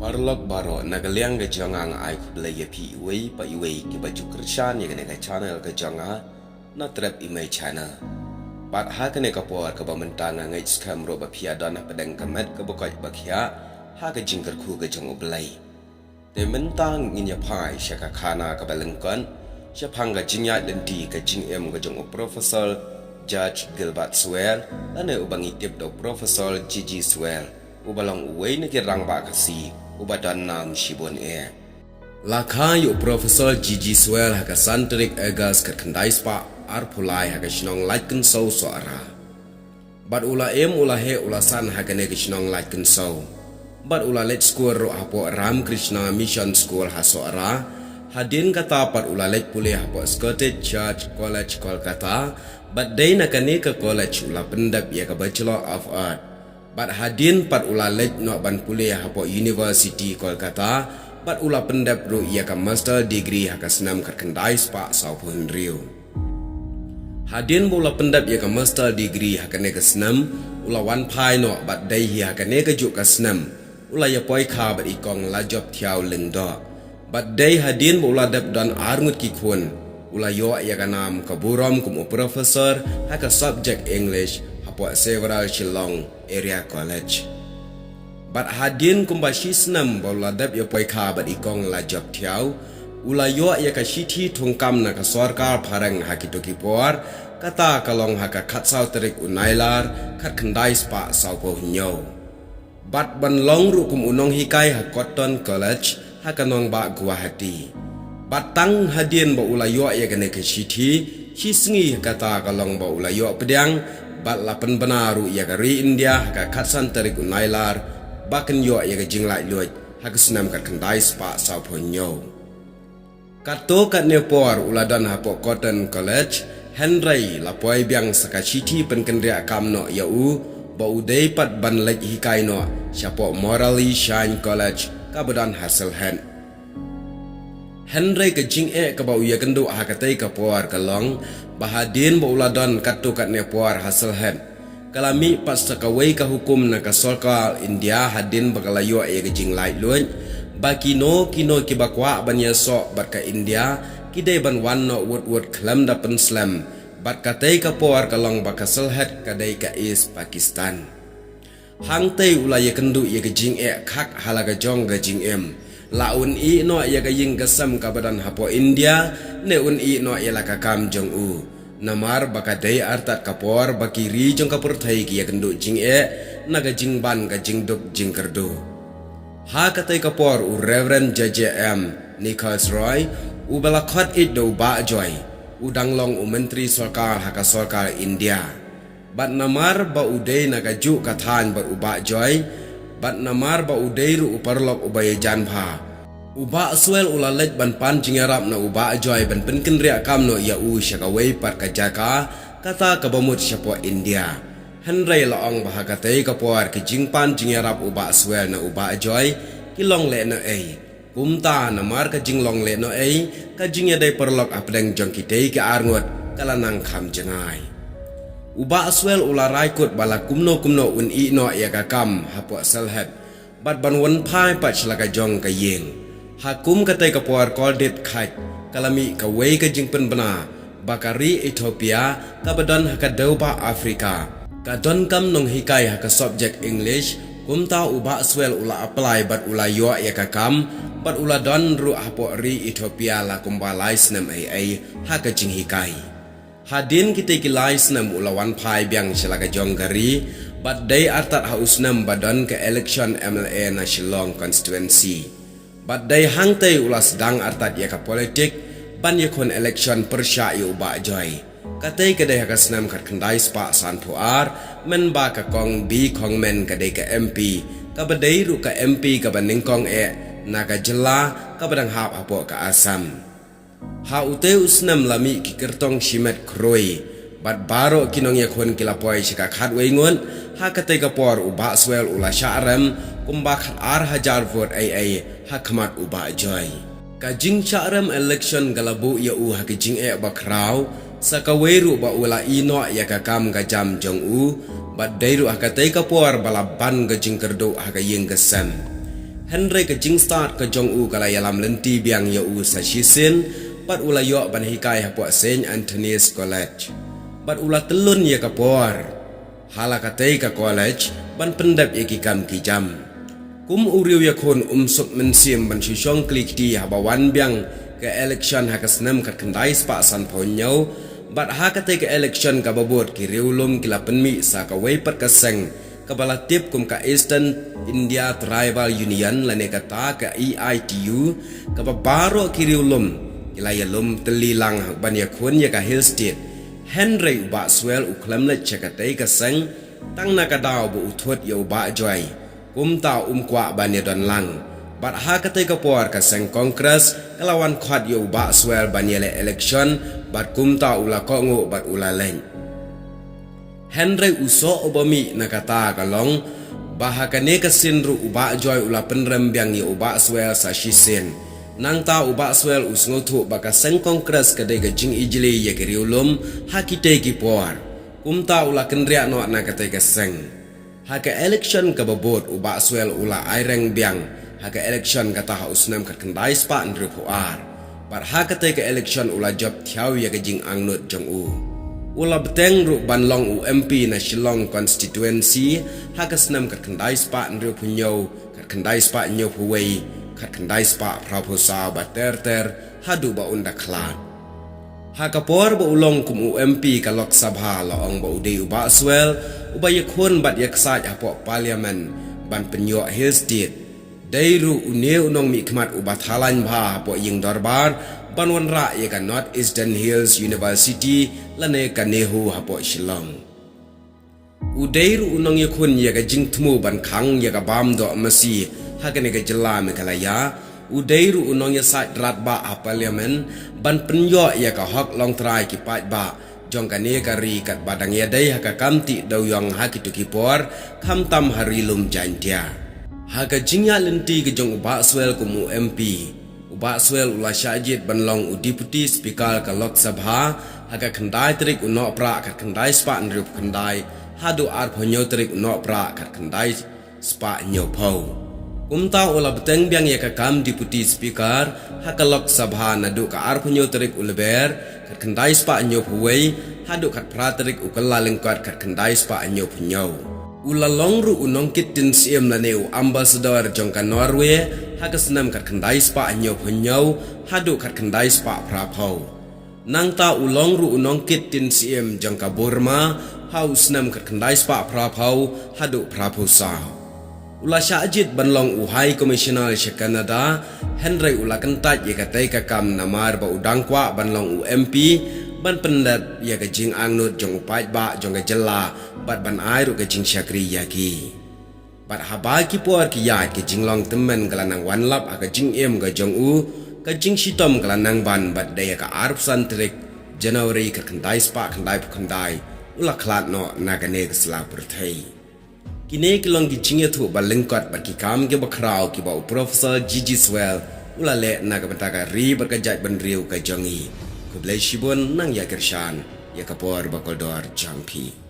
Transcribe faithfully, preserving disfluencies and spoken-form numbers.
Paralok baroh, na ka liang ka jong nga nga ai khublei ïa phi iwei pa iwei kiba ju kyrshan ïa kane ka channel ka jong nga, na Trep Imei Channel. Bad ha kane ka por kaba mynta nga ngeit skhem ruh ba phi ïa don hapdeng ka met kaba koit ba khiah ha ka jingkyrkhu ka jong U Blei. Te mynta ngin ïa phai sha ka khana kaba lyngkot shaphang ka jingïaid lynti ka jingim ka jong u Professor George Gilbert Swell, lane uba ngi tip da u Professor G G Swell, uba long uwei na ki rangbah Khasi uba don nam shibun eh. La kha ïa u Professor G G Swell ha ka san tarik August khatkhyndai spah arphew lai ha ka shnong Laitkynsew, Sohra. Bad u la im, u la heh, u la san ha kane ka shnong Laitkynsew. Bad u la leit skul ruh hapoh Ramakrishna Mission School ha Sohra. Hadien kata pat u la leit pule hapoh Scottish Church College, Kolkata. Bad dei na kane ka college u la pyndep ïa ka Bachelor of Art. Bad hadien pat u la leit noh ban pule hapoh University Kolkata. Bad u la pyndep ruh ïa ka master degree ha ka snem khatkhyndai spah sawphew hynriew. Hadien ba u la pyndep ïa ka master degree ha kane ka snem, u la wan phai noh bad dei hi ha kane ka juh ka snem u la ïa poi kha bad i Kong Lajop Thiaw Lyngdoh. Bad dei hadien ba u la dep don arngut ki khun, u la ïoh ïa ka nam ka burom kum u professor ha ka subject English hapoh Several Shillong Area College. Bad hadien kumba shi snem ba u la dep ïa poi kha bad i Kong Lajop Thiaw, u la ïoh ïa ka shithi thungkam na ka sorkar phareng ha kito ki por, kata ka long ha ka khatsaw tarik u Nailar, khatkhyndai spah sawphew hynñiew. Bad ban long ruh kum u nonghikai ha Cotton College ha ka nongbah Guwahati. Bad tang hadien ba u la ïoh ïa kane ka shithi, shi sngi kata ka long ba u la ïoh pdiang, bad la pynbna ruh ïa ka ri India ha ka khatsan tarik u Nailar, ba kan ïoh ïa ka jinglaitluid ha ka snem khatkhyndai spah sawphew hynñiew. Katto katne por u la don hapoh Cotton College, hynrei la poi biang sa ka shithi pynkynriah kam noh ïa u, ba u dei pat ban leit hikai noh shapoh Morali Shyne College kaba don ha Sylhet. Hynrei ka jingeh kaba u ïakynduh ha katei ka por ka long, ba hadien ba u la don katto katne por ha Sylhet, ka la mih pat sa kawei ka hukum na ka sorkar India hadien ba ka la ïoh ïa ka jinglaitluid, ba kino kino kiba kwah ban ïasoh bad ka India, ki dei ban wan noh wut wut khlem da pynslem, bad katei ka por ka long ba ka Sylhet ka dei ka East Pakistan. Hangtei u la ïakynduh ïa ka jingeh khak ha la ka jong ka jingim. La un ïeh noh ïa ka ïing ka sem kaba don hapoh India, ne un ïeh noh ïa la ka kam jong u. Namar ba ka dei artat ka por ba ki ri jong ka pyrthei ki ïakynduh jingeh, na ka jingban ka jingduk jingkyrduh. Ha katei ka por u Reverend J J M Nichols Roy, uba la khot ïeit da u Bah Joy, u dang long u myntri sorkar ha ka sorkar India. Bad namar ba u dei na ka juh ka thaiñ bad u Bah Joy, bad namar ba u dei ruh u paralok uba ïajan bha, u Bah Swell u la leit ban pan jingïarap na u Bah Joy ban pynkynriah kam noh ïa u sha kawei pat ka jaka, kata kaba mut shapoh India. Hynrei la ong ba ha katei ka por ki jingpan jingïarap u Bah Swell na u Bah Joy ki long lehnohei. Kumta namar ka jinglong lehnohei, ka jingïadei paralok hapdeng jong kitei ki arngut ka la nang kham jngai. U Bah Swell u la rai kut ba la kumno kumno un ïeh noh ïa ka kam hapoh Sylhet, bad ban wan phai pat sha la ka jong ka ïing. Ha kum katei ka por Colditch Khait, ka la mih kawei ka jingpynbna, ba ka ri Ethiopia, kaba don ha ka dewbah Africa, ka donkam nonghikai ha ka subject English, kumta u Bah Swell u la apply bad u la ïoh ïa ka kam, bad u la don ruh hapoh ri Ethiopia la kumba lai snem ei ei ha ka jinghikai. Hadien kitei ki lai snem u la wan phai biang sha la ka jong ka ri, bad dei artat ha u snem ba don ka election M L A na Shillong constituency. Bad dei hangtei u la sdang artat ïa ka politik, ban ïakhun election pyrshah ïa u Bah Joy. Katei ka dei ha ka snem khatkhyndai spah sanphew ar, mynba ka Kong B Khongmen ka dei ka M P, kaba dei ruh ka M P kaba nyngkong eh, na ka jylla, kaba dang hap hapoh ka Assam. Ha utei u snem la mih ki kyrtong shimet khrui, bad baroh ki nongïakhun ki la poi sha ka khatwei ngut, ha katei ka por u Bah Swell u la shah rem, kumba khatar hajar vote ei ei, ha khmat u Bah Joy. Ka jingshah rem election ka la buh ïa u ha ka jingeh bakhraw, sa kawei ruh ba u la ïeh noh ïa ka kam ka jam jong u, bad dei ruh ha katei ka por ba la ban ka jingkyrduh ha ka ïing ka sem. Hynrei ka jingstad ka jong u ka la ïalam lynti biang ïa u sa shisien, bad u la ïoh ban hikai hapoh Saint Anthony's College. Bad u la tylun ïa ka por ha la katei ka college ban pyndep ïa ki kam ki jam. Kum u riew ïakhun um suk mynsiem ban shu shong kli kti haba wan biang ka election ha ka snem khatkhyndai spah sanphew hynñiew, bad ha katei ka election kaba bud ki riewlum ki la pynmih sa kawei pat ka seng kaba la tip kum ka Eastern India Tribal Union lane kata ka E I T U, kaba baroh ki riewlum ki la ïalum tylli lang ban ïakhun ïa ka Hill State. Hynrei u Bah Swell u khlem leit sha katei ka seng, tang na ka daw ba u thut ïa u Bah Joy. Kumta um kwah ban ïadon lang. Bad ha katei ka por ka seng Congress ka la wan khot ïa u Bah Swell ban ïaleh election, bad kumta u la kohnguh bad u la leit. Hynrei u soh uba mih na kata ka long ba ha kane ka sien ruh u Bah Joy u la pynrem biang ïa u Bah Swell sa shisien. Nangta u Bah Swell u sngewthuh ba ka seng Congress ka dei ka jingijli ïa ki riewlum ha kitei ki por. Kumta u la kynriah noh na katei ka seng. Ha ka election kaba bud u Bah Swell u la aireng biang ha ka election kata ha u snem khatkhyndai spah hynriewphew ar. Bad ha katei ka election u la jop thiaw ïa ka jingangnud jong u. U la bteng ruh ban long u M P na Shillong constituency ha ka snem khatkhyndai spah hynriewphew hynñiew, khatkhyndai spah hynñiewphew wei, khatkhyndai spah phraphew saw, bad ter ter haduh ba un da khlad. Ha ka por ba u long kum u M P ka Lok Sabha la ong ba u dei u Bah Swell uba ïakhun bad ïaksaid hapoh Parliament ban pynïoh Hill State. Dei ruh une u nongmihkhmat uba thalaiñ bha hapoh ïing dorbar ban wanrah ïa ka North Eastern Hills University lane ka NEHU hapoh Shillong. U dei ruh u nongïakhun ïa ka jingthmu ban khang ïa ka bam doh masi ha kane ka jylla Meghalaya. U dei ruh u nongïasaid radbah ha Parliament ban pynïoh ïa ka hok longtrai ki paidbah jong kane ka ri katba dang ïadei ha ka kam tih dewïong ha kito ki por, khamtam ha ri lum Jaintia. Ha ka jingïaid lynti ka jong u Bah Swell kum u M P, u Bah Swell u la shah jied ban long u Deputy Speaker ka Lok Sabha ha ka khyndai tarik u Nohprah khatkhyndai spah hynriewphew khyndai haduh arphew hynñiew tarik u Nohprah khatkhyndai spah hynñiewphew. Kumta u la bteng biang ïa ka kam Deputy Speaker ha ka Lok Sabha naduh ka arphew hynñiew tarik u Lber khatkhyndai spah hynñiewphew wei haduh khatphra tarik u Kyllalyngkot khatkhyndai spah hynñiewphew hynñiew. U la long ruh u nongkit ktien syiem lane u ambassador jong ka Norway ha ka snem khatkhyndai spah hynñiewphew hynñiew haduh khatkhyndai spah phraphew. Nangta u long ruh u nongkit ktien syiem jong ka Burma ha u snem khatkhyndai spah phraphew haduh phraphew saw. U la shah jied ban long u High Commissioner sha Canada, hynrei u la kyntait ïa katei ka kam namar ba u dang kwah ban long u M P ban pyndep ïa ka jingangnud jong u paidbah jong ka jylla bad ban ai ruh ka jingshakri ïa ki. Bad haba ki por ki ïaid, ka jinglong tymmen ka la nang wan lap ha ka jingim ka jong u. Ka jingshitom ka la nang ban bad dei ha ka arphew san tarik January khatkhyndai spah khyndaiphew khyndai u la khlad noh na kane ka sla pyrthei. Kine ki long ki jingïathuh ba lyngkot bad ki kam kiba khraw kiba u Professor G G Swell u la leh na ka bynta ka ri bad ka jaitbynriew ka jong ngi. Khublei shibun, nang ïa kyrshan ïa ka por ba kordor jong phi.